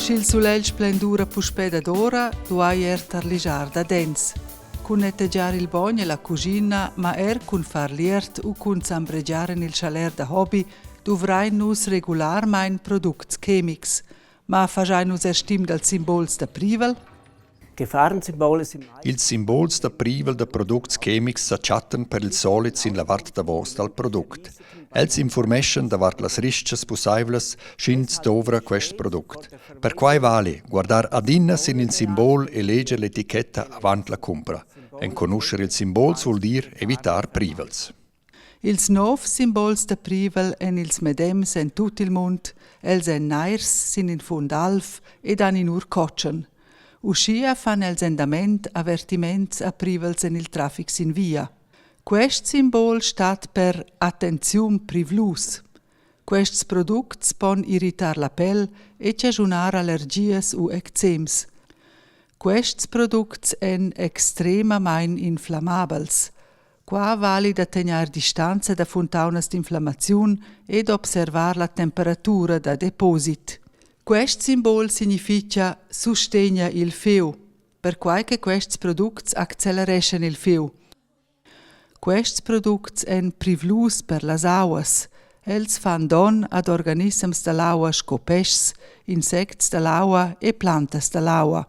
Sch'il sulegl splendura puspè dadora, duai er tarlischar dadens. Cun nettegiar il bogn e la cuschina, ma er cun far l'iert u cun zambregiar en il tschaler da hobi, duvrain nus regularmain products chemics. Ma faschain nus er stim dals simbols da privel? Ils simbols da privel da products chemics sa chattan per il solit sin la vart davos dal product. Els infurmeschan davart las ristgas pussaivlas, sch'ins dovra quest product. Perquai vali guardar adina sin il simbol e leger l'etichetta avant la cumpra. Enconuscher ils simbols vul dir evitar privels. Ils novs simbols da privel èn ils medems en tut il mund. Els èn nairs sin in fund alv ed han in ur cotschen. Uschia fan els endament avertiments a privels en il traffic sin via. Quest simbol stat per attenziun privlus. Quests products pon irritar la pel e chaschunar allergias u eczems. Quests products èn extremamain inflammabels. Qua vali da tegnair distanza da funtaunas d'inflammaziun ed observar la temperatura da deposit. Quest simbol signifitga sustegna il fieu, perquai che quests products accelereschan il fieu. Quests products èn privlus per las auas. Els fan donn ad organissems da l'aua sco peschs, insects da l'aua e plantas da l'aua.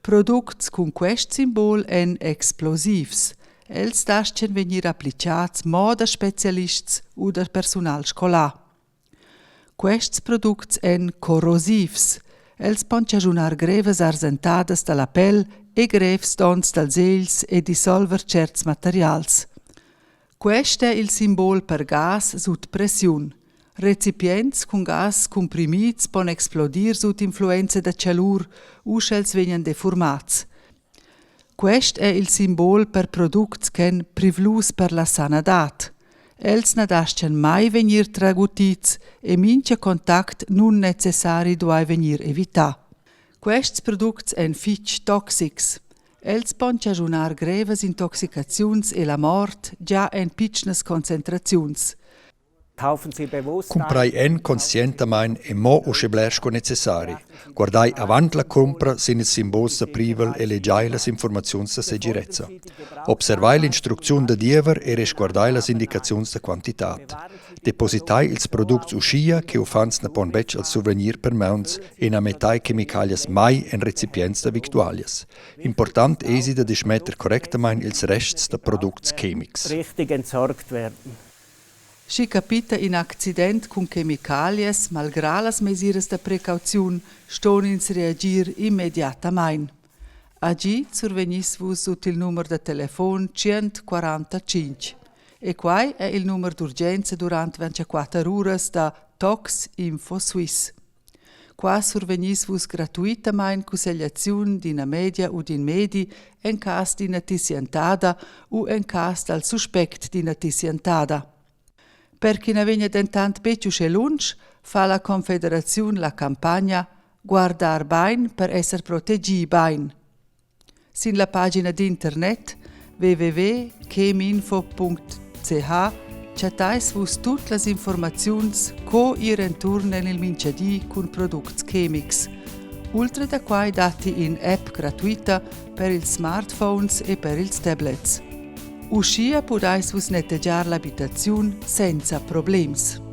Products cun quest simbol èn explosivs. Els dastgan vegnir applitgads mo da spezialists u da persunal scolà. Quests products èn corrosivs. Els pon chaschunar grevas arsentadas da la pel e grevs donns dals egls e dissolver tscherts materials. Quest è il simbol per gas sut pressiun. Recipients cun gas cumprimids pon explodir sut influenza da chalur u sch'els vegnan defurmads. Quest è il simbol per products ch'èn privlus per la sanadad. Els na dastgan mai vegnir traguttids e mintga contact nunnecessari duai vegnir evità. Quests products èn fitg toxics. Els pon chaschunar grevas intoxicaziuns e la mort gia en pitschnas concentraziuns. Cumprai en conscientamain e mo uschè bler sco necessari. Guardai avant la cumpra sin ils simbols da privel e legiai las infurmaziuns da segirezza. Observai l'instrucziun da diever e resguardai las indicaziuns da quantitad. Depositai ils products uschia che uffants na pon betg als survegnir per mauns e na mettai chemicalias mai en recipients da victualias. Important èsi da dismetter correctamain ils rests da products chemics. Richtig entsorgt werden. Sch'i capita in accident cun chemicalias malgrà las mesiras da precauziun, ston ins reagir immediatamain. Agid survegniss vus sut il numer da telefon 145. E quai è il numer d'urgenza durant 24 uras da Tox Info Suisse. Qua survegnis vus gratuitamain cussegliaziun d'ina media u d'in medi en cas d'ina tissientada u en cas dal suspect d'ina tissientada. Per ch'i na vegnia dentant betg uschè lunsch, fa la Confederaziun la campagna Guardar bain per esser protegì bain. Sin la pagina d'internet www.cheminfo.ch chattais vus tut las informaziuns co ir enturn en il mintgadi cun products chemics. Ultra da quai datti in app gratuita per ils smartphones e per ils tablets. Uschia pudais vus nettegiar l'abitaziun senza problems.